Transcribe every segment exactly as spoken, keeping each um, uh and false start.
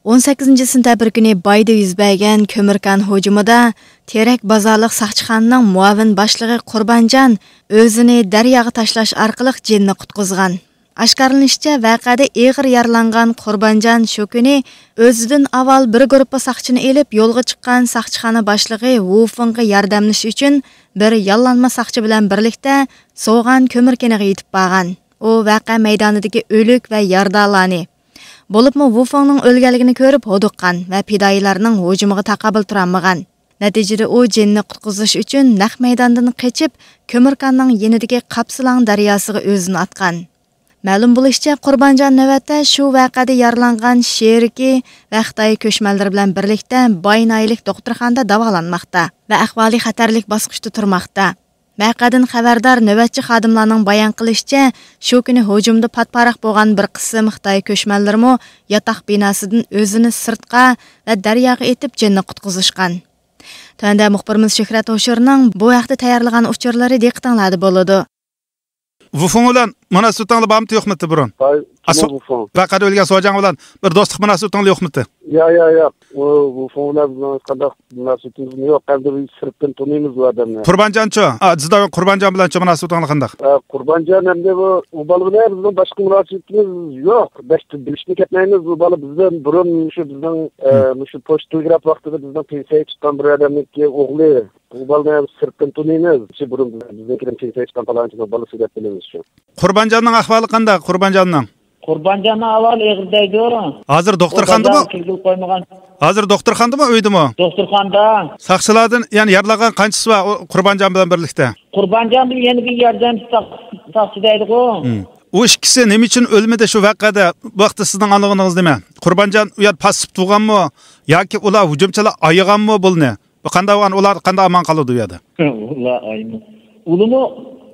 ئون سەككىزىنچى سېنتەبىر كۈنى بايدا يۈز بەرگەن كۆمۈر كان ھۇجۇمىدا تېرەك بازارلىق ساقچىخانىنىڭ مۇئاۋىن باشلىقى قۇربانجان ئۆزىنى دەرياغا تاشلاش ئارقىلىق جېنىنى قۇتقۇزغان. ئاشكارىلىنىشىچە، ۋەقەدە ئېغىر يارىلانغان قۇربانجان شۇ كۈنى ئۆزىدىن ئاۋۋال بىر گۇرۇپپا ساقچىنى ئېلىپ يولغا چىققان ساقچىخانا باشلىقى ۋۇ فېڭغا ياردەملىشىش ئۈچۈن بىر ياللانما ساقچى بىلەن بىرلىكتە سوغان كۆمۈر كېنىغا يېتىپ بارغان. ئۇ ۋەقە مەيدانىدىكى ئۆلۈك ۋە يارىدارلارنى، بولۇپمۇ ۋۇ فېڭنىڭ ئۆلگەنلىكىنى كۆرۈپ ھودۇققان ۋە پىدائىيلارنىڭ ھۇجۇمىغا تاقابىل تۇرالمىغان. نەتىجىدە ئۇ جېنىنى قۇتقۇزۇش ئۈچۈن نەق مەيداندىن قېچىپ، كۆمۈر كاننىڭ يېنىدىكى قاپسىلاڭ دەرياسىغا ئۆزىنى ئاتقان. مەلۇم بولۇشىچە، قۇربانجان نۆۋەتتە شۇ ۋەقەدە يارىلانغان شېرىكى ۋە خىتاي كۆچمەنلىرى بىلەن بىرلىكتە باي ناھىيەلىك دوختۇرخانىدا داۋالانماقتا ۋە ئەھۋالى خەتەرلىك باسقۇچتا تۇرماقتا. ۋەقەدىن خەۋەردار نۆۋەتچى خادىملارنىڭ بايان قىلىشىچە، شۇ كۈنى ھۇجۇمدا پات-پاراق بولغان بىر قىسىم خىتاي كۆچمەنلىرىمۇ ياتاق بىناسىدىن ئۆزىنى سىرتقا ۋە دەرياغا ئېتىپ جېنىنى قۇتقۇزۇشقان. تۆۋەندە مۇخبىرىمىز شۆھرەت ھوشۇرنىڭ بۇ ھەقتە تەييارلىغان ئۇچۇرلىرى دىققىتىڭلاردا بولىدۇ. ۋۇفېڭ بىلەن مۇناسىۋىتىڭلار بارمىدى يوقمىدى بۇرۇن؟ باي، ئا، سو-، كىم ۋۇفېڭ؟ ۋەقەدە ئۆلگەن سوجاڭ بىلەن بىر دوستلۇق مۇناسىۋىتىڭلار يوقمىدى؟ ياق، ياق، ياق. ئۇ ۋۇفېڭ بىلەن بىزنىڭ ھېچقانداق مۇناسىۋىتىمىز يوق. ئەمدى بىز سىرتتىن تونۇيمىز بۇ ئادەمنى. قۇربانجانچۇ؟ ئا، جىداۋ قۇربانجان بىلەنچۇ مۇناسىۋىتىڭلار قانداق؟ ئا، قۇربانجان ئەمدى بۇ، ئۇ بالا بىلەن بىزنىڭ باشقا مۇناسىۋىتىمىز يوق. بەك بىلىشنى كەتمەيمىز. ئۇ بالا بىزدىن بۇرۇن مۇشۇ بىزنىڭ، ئە، مۇشۇ پوچتا تېلېگراف ۋاقتىدا بىزنىڭ پېنسىيەگە چىققان بىر ئادەمنىڭكى ئوغلى. ئۇ بالىنى سىرتتىن تونۇيمىز. شۇ بۇرۇن بىزنىڭكىدىن پېنسىيەگە چىققان پالانچىنىڭ بالىسى دەپ بىلىمىز شۇ. قۇربانجاننىڭ ئەھۋالى قانداق، قۇربانجاننىڭ؟ قۇربانجاننىڭ ئەھۋالى ئېغىر دەيدۇ. ھازىر دوختۇرخانىدىمۇ؟ ئۇ بازارغا كىرگىلى قويمىغان. ھازىر دوختۇرخانىدىمۇ، ئۆيدىمۇ؟ دوختۇرخانىدا. ساقچىلاردىن، يەنى يارىلانغان قانچىسى بار ئۇ قۇربانجان بىلەن بىرلىكتە؟ قۇربانجان بىلەن يەنە بىر ياردەمچى ساق-، ساقچى دەيدىغۇ. ھىم. ئۇ ئىككىسى نېمە ئۈچۈن ئۆلمىدى شۇ ۋەقەدە؟ بۇ ھەقتە سىزنىڭ ئاڭلىغىنىڭىز نېمە؟ قۇربانجان ئۇ يەردە پاسسىپ تۇرغانمۇ ياكى ئۇلار ھۇجۇمچىلار ئايىغانمۇ بۇلنى؟ بۇ قانداق بولغان، ئۇلار قانداق ئامان قالىدۇ ئۇ يەردە؟ ئۇلار ئايمۇ-، ئۇلىمۇ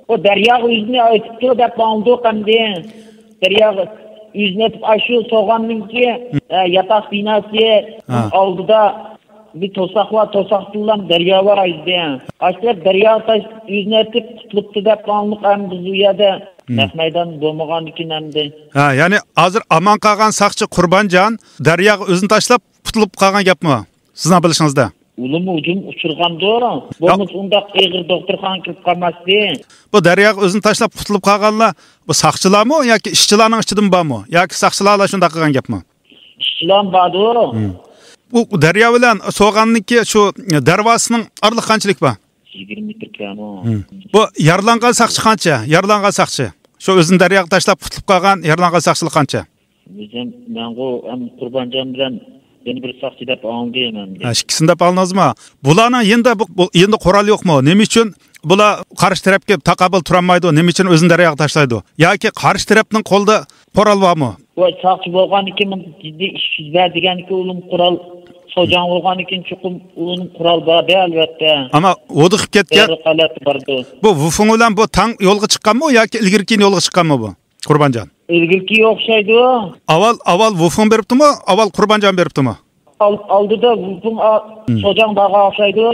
ئۇ دەرياغا ئۆزىنى ئېتىپتۇ دەپ ئاڭلىدۇق ئەمدى. دەرياغا ئۆزىنى ئېتىپ، ئاشۇ سوغاننىڭكى، ھە، ياتاق بىناسى ئالدىدا بىر توساق بار، توساقتىنلا دەريا بار ئىدى. ئاشۇ دەرياغا تاش-، ئۆزىنى ئېتىپ قۇتۇلۇپتۇ دەپ ئاڭلىدۇق ئەمدى بىز ئۇ يەردە. نەق مەيدان بولمىغاندىكىن ئەمدى. ھە، يەنى ھازىر ئامان قالغان ساقچى قۇربانجان دەرياغا ئۆزىنى تاشلاپ قۇتۇلۇپ قالغان گەپمۇ؟ سىزنىڭ بىلىشىڭىزدە. ئۇلىمۇ ھۇجۇم ئۇچرىغاندۇ. بولمىسا ئۇنداق ئېغىر دوختۇرخانىغا كىرىپ قالماستى. بۇ دەرياغا ئۆزىنى تاشلاپ قۇتۇلۇپ قالغانلار، بۇ ساقچىلارمۇ ياكى ئىشچىلارنىڭ ئىچىدىمۇ بارمۇ؟ ياكى ساقچىلارلا شۇنداق قىلغان گەپمۇ؟ ئىشچىلارمۇ باردۇ. بۇ دەريا بىلەن سوغاننىڭكى شۇ دەرۋازىسىنىڭ ئارىلىقى قانچىلىك بار؟ يىگىرمە مېتىر كەمۇ. بۇ يارىلانغان ساقچى قانچە؟ يارىلانغان ساقچى. شۇ ئۆزىنى دەرياغا تاشلاپ قۇتۇلۇپ قالغان يارىلانغان ساقچىلار قانچە؟ بىز ھەم، مەنغۇ ھەم قۇربانجان بىلەن يەنە بىر ساقچى دەپ ئاڭلىدىم ئەمدى. ھە، ئىككىسىنى دەپ ئاڭلىدىڭىزمۇ؟ بۇلارنىڭ يېنىدا بۇ، بۇ يېنىدا قورال يوقمۇ؟ نېمە ئۈچۈن بۇلار قارشى تەرەپكە تاقابىل تۇرالمايدۇ؟ نېمە ئۈچۈن ئۆزىنى دەرياغا تاشلايدۇ؟ ياكى قارشى تەرەپنىڭ قولىدا قورال بارمۇ؟ ۋاي، ساقچى بولغاندىكىن جىددىي ئىش يۈز بەر دېگەندىكىن ئۇلۇم قورال، سوجاڭ بولغاندىكىن چوقۇم ئۇلۇم قورال بار دە، ئەلۋەتتە. ئەمما ھودۇقۇپ كەتكەن. بۇ ۋۇفېڭ بىلەن بۇ تەڭ يولغا چىققانمۇ ياكى ئىلگىرى كېيىن يولغا چىققانمۇ بۇ؟ قۇربانجان. ئىلگىرىكى ئوخشايدۇ. ئاۋۋال، ئاۋۋال ۋۇفېڭ بېرىپتىمۇ، ئاۋۋال قۇربانجان بېرىپتىمۇ؟ ئال-، ئالدىدا ۋۇفېڭ ئا-، سوجاڭ بارغان ئوخشايدۇ.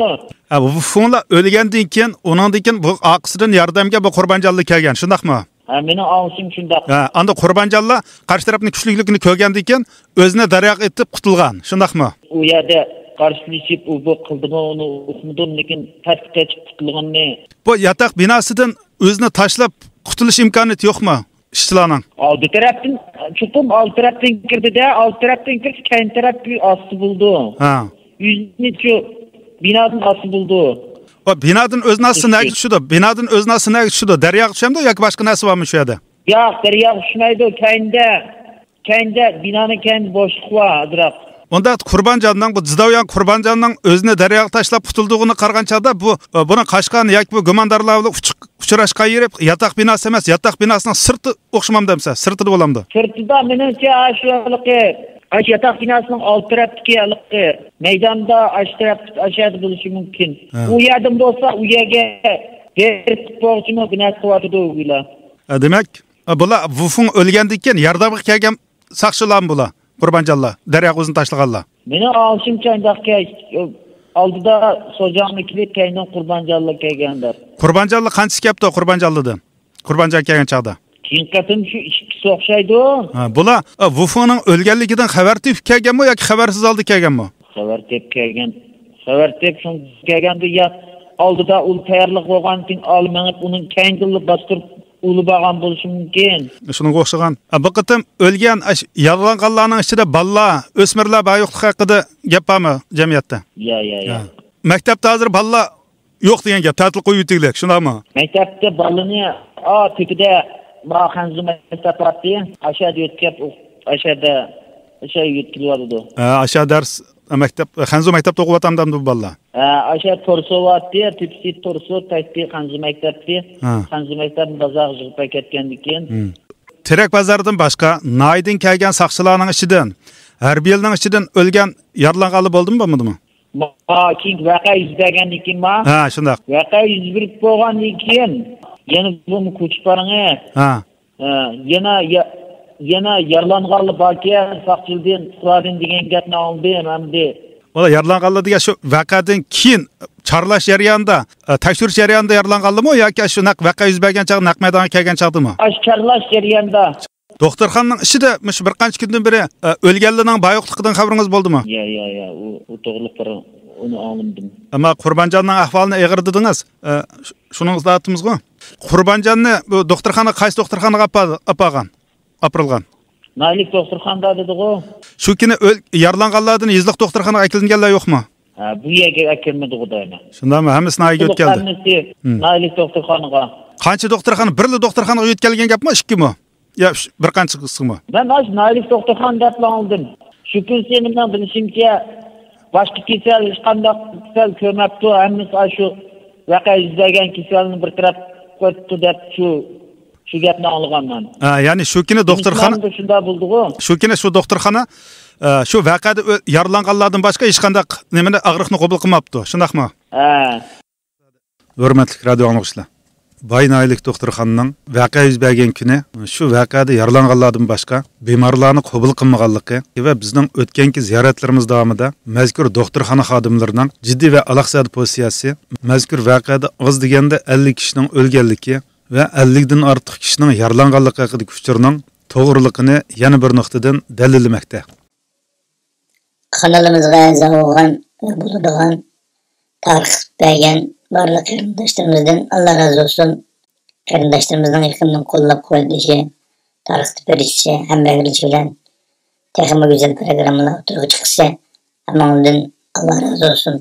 ھە، ۋۇفېڭلار ئۆلگەندىن كېيىن، ئۇنىڭدىن كېيىن بۇ ئارقىسىدىن ياردەمگە بۇ قۇربانجانلا كەلگەن، شۇنداقمۇ؟ ھە، مېنىڭ ئاڭلىشىم شۇنداق. ھە، ئاندا قۇربانجانلا قارشى تەرەپنىڭ كۈچلۈكلۈكىنى كۆرگەندىن كېيىن ئۆزىنى دەرياغا ئېتىپ قۇتۇلغان، شۇنداقمۇ؟ ئۇ يەردە قارشىلىشىپ، ئۇ بۇ قىلدىمۇ، ئۇنى ئۇقمىدىم، لېكىن تەرەپكە قېچىپ قۇتۇلغىنىنى. بۇ ياتاق بىناسىدىن ئۆزىنى تاشلاپ قۇتۇلۇش ئىمكانىيىتى يوقمۇ؟ ئىشچىلارنىڭ. ئالدى تەرەپتىن، چوقۇم ئالدى تەرەپتىن كىردى-دە، ئالدى تەرەپتىن كىرسە، كەينى تەرەپكە ئاسسا بولىدۇ. ھە. يۈزىنى شۇ بىنادىن ئاسسا بولىدۇ. ئۇ بىنادىن ئۆزىنى ئاسسا نەگە چۈشىدۇ؟ بىنادىن ئۆزىنى ئاسسا نەگە چۈشىدۇ؟ دەرياغا چۈشەمدۇ ياكى باشقا نەرسە بارمۇ شۇ يەردە؟ ياق، دەرياغا چۈشمەيدۇ. كەينىدە، كەينىدە، بىنانىڭ كەينىدە بوشلۇق بار ئازراق. ئۇندا قۇربانجاننىڭ، بۇ جىداۋيان قۇربانجاننىڭ ئۆزىنى دەرياغا تاشلاپ قۇتۇلدۇغىنى قارىغان چاغدا بۇ، بۇنىڭ قاچقان ياكى بۇ گۇماندارلار بىلەن ئۇچ-، ئۇچراشقان يېرى ياتاق بىناسى ئەمەس، ياتاق بىناسىنىڭ سىرتى ئوخشىمامدۇ ئەمىسە؟ سىرتىدا بولامدۇ؟ سىرتىدا مېنىڭچە، ئاشۇ ھېلىقى، ئاشۇ ياتاق بىناسىنىڭ ئالدى تەرەپتىكى ھېلىقى مەيداندا، ئاشۇ تەرەپ، ئاشۇ يەردە بولۇشى مۇمكىن. ھە. ئۇ يەردىن بولسا، ئۇ يەرگە بېرىپ بولغۇچىمۇ بىر نەرسە قىلىۋاتىدۇ ئۇلار. ھە، دېمەك، بۇلار ۋۇفېڭ ئۆلگەندىن كېيىن ياردەمگە كەلگەن ساقچىلارمۇ بۇلار؟ قۇربانجانلار، دەرياغا ئۆزىنى تاشلىغانلار. مېنىڭ ئاڭلىشىمچە، ئۇنداق ئىكەن، ئالدىدا سوجاڭنى كېلىپ، كەينىدىن قۇربانجانلار كەلگەن دەپ. قۇربانجانلار قانچىسى كەپتۇ قۇربانجانلىدىن؟ قۇربانجان كەلگەن چاغدا. كېيىنكى قېتىم شۇ ئىككىسى ئوخشايدۇ. ھە، بۇلار، ئە، ۋۇفېڭنىڭ ئۆلگەنلىكىدىن خەۋەر تېپىپ كەلگەنمۇ ياكى خەۋەرسىز ھالدا كەلگەنمۇ؟ خەۋەر تېپىپ كەلگەن. خەۋەر تېپىپ شۇ كەلگەندە، يا ئالدىدا ئۇ تەييارلىق بولغاندىن كېيىن ئالما مېڭىپ، ئۇنىڭ كەينىدىنلا باستۇرۇپ ئۇلۇپ بارغان بولۇشى مۇمكىن. شۇنىڭغا ئوخشىغان. ئە، بۇ قېتىم ئۆلگەن ئاش-، يارىلانغانلارنىڭ ئىچىدە بالىلار، ئۆسمۈرلەر بار يوقلۇقى ھەققىدە گەپ بارمۇ جەمئىيەتتە؟ يا، يا، يا. يا. مەكتەپتە ھازىر بالىلار يوق دېگەن گەپ، تەتىل قويۇۋېتىگلىك، شۇنداقمۇ؟ مەكتەپتە بالىنى، ئا، تېپىدە، ما، خەنزۇ مەكتەپ بارتى. ئاشەدە يۆتكەپ، ئاشەدە، ئاشە يۆتكىلىۋاتىدۇ. ھە، ئاشا دەرس، مەكتەپ، خەنزۇ مەكتەپتە ئوقۇۋاتامدۇ بۇ بالىلار؟ ھە، ئاشا تورسو بارتى، تېپىسى تورسو، تەكتى خەنزۇ مەكتەپتى. ھە. خەنزۇ مەكتەپنى بازارغا يىغىپ ئەكەتكەندىن كېيىن. ھىم. تېرەك بازاردىن باشقا، ناھىيەدىن كەلگەن ساقچىلارنىڭ ئىچىدىن، ھەربىيلىنىڭ ئىچىدىن ئۆلگەن، يارىلانغانلار بولدىمۇ، بولمىدىمۇ؟ ما، كېيىن ۋەقە يۈز بەرگەندىن كېيىن ما؟ ھە، شۇنداق. ۋەقە يۈز بېرىپ بولغاندىن كېيىن، يەنە بۇ كوچا پارىڭى، ھە. ھە، يەنە، يە-، يەنە يارىلانغانلار باركەن، ساقچىلاردىن، ئۇلارنىڭ دېگەن گەپنى ئاڭلىدىم ئەمدى. ئۇلار يارىلانغانلار دېگەن شۇ ۋەقەدىن كېيىن چارلاش جەريانىدا، ئە، تەكشۈرۈش جەريانىدا يارىلانغانلىمۇ ياكى شۇ نەق ۋەقە يۈز بەرگەن چاغدا نەق مەيدانغا كەلگەن چاغدىمۇ؟ ئاشۇ چارلاش جەريانىدا. دوختۇرخانىنىڭ ئىچىدە مۇشۇ بىر قانچە كۈندىن بېرى، ئە، ئۆلگەنلەرنىڭ بار يوقلۇقىدىن خەۋىرىڭىز بولدىمۇ؟ يا، يا، يا، ئۇ، ئۇ توغرىلىق بىر ئۇنى ئاڭلىمىدىم. ئەمما قۇربانجاننىڭ ئەھۋالىنى ئېغىر دېدىڭىز. ئە، ش-، شۇنىڭغا ئىزاھ ئېتىمىزغۇ؟ قۇربانجاننى بۇ دوختۇرخانا، قايسى دوختۇرخانىغا ئاپار-، ئاپارغان؟ ئاپىرىلغان؟ ناھىيەلىك دوختۇرخانىدا دېدىغۇ. شۇ كۈنى ئۆل-، يارىلانغانلاردىن يېزىلىق دوختۇرخانىغا ئەكېلىنگەنلەر يوقمۇ؟ ھە، بۇ يەرگە ئەكەلمىدىغۇ دەيمەن. شۇنداقمۇ؟ ھەممىسى ناھىيەگە يۆتكەلدى. ھەممىسى ھىم. ناھىيەلىك دوختۇرخانىغا. قانچە دوختۇرخانا؟ بىرلا دوختۇرخانىغا يۆتكەلگەن گەپمۇ، ئىككىمۇ؟ يا، ئۈچ، بىر قانچىسىمۇ؟ مەن ئاشۇ ناھىيەلىك دوختۇرخانا دەپلا ئاڭلىدىم. شۇ كۈنسى مېنىڭ بىلىشىمچە، باشقا كېسەل، ھېچقانداق كېسەل كۆرمەپتۇ. ھەممىسى ئاشۇ ۋەقە يۈز بەرگەن كېسەلنى بىر تەرەپ قىلىپتۇ دەپ شۇ، شۇ گەپنى ئاڭلىغانمەن. ھە، يەنى شۇ كۈنى دوختۇرخانا، شۇنداق بولدىغۇ. شۇ كۈنى شۇ دوختۇرخانا، ئە، شۇ ۋەقەدە ئۆ-، يارىلانغانلاردىن باشقا ھېچقانداق نېمىنى، ئاغرىقنى قوبۇل قىلماپتۇ، شۇنداقمۇ؟ ھە. ھۆرمەتلىك رادىيو ئاڭلىغۇچىلار، باي ناھىيەلىك دوختۇرخانىنىڭ ۋەقە يۈز بەرگەن كۈنى شۇ ۋەقەدە يارىلانغانلاردىن باشقا بىمارلارنى قوبۇل قىلمىغانلىقى ۋە بىزنىڭ ئۆتكەنكى زىيارەتلىرىمىز داۋامىدا مەزكۇر دوختۇرخانا خادىملىرىنىڭ جىددىي ۋە ئالاقىسەدە پوزىتسىيەسى، مەزكۇر ۋەقەدە ئاز دېگەندە ئەللىك كىشىنىڭ ئۆلگەنلىكى ۋە ئەللىكتىن ئارتۇق كىشىنىڭ يارىلانغانلىقى ھەققىدىكى ئۇچۇرنىڭ توغرىلىقىنى يەنە بىر نۇقتىدىن دەلىللىمەكتە. قانىلىمىزغا ئەزا بولغان ۋە بولىدىغان تارقىتىپ بەرگەن بارلىق قېرىنداشلىرىمىزدىن ئاللا رازى بولسۇن. قېرىنداشلىرىمىزنىڭ يېقىندىن قوللاپ قۇۋۋەتلىشى، تارقىتىپ بېرىشى، ھەمراھلىشى بىلەن تېخىمۇ گۈزەل پىروگراممىلار ئوتتۇرىغا چىقىشى ھەممىڭلاردىن ئاللا رازى بولسۇن.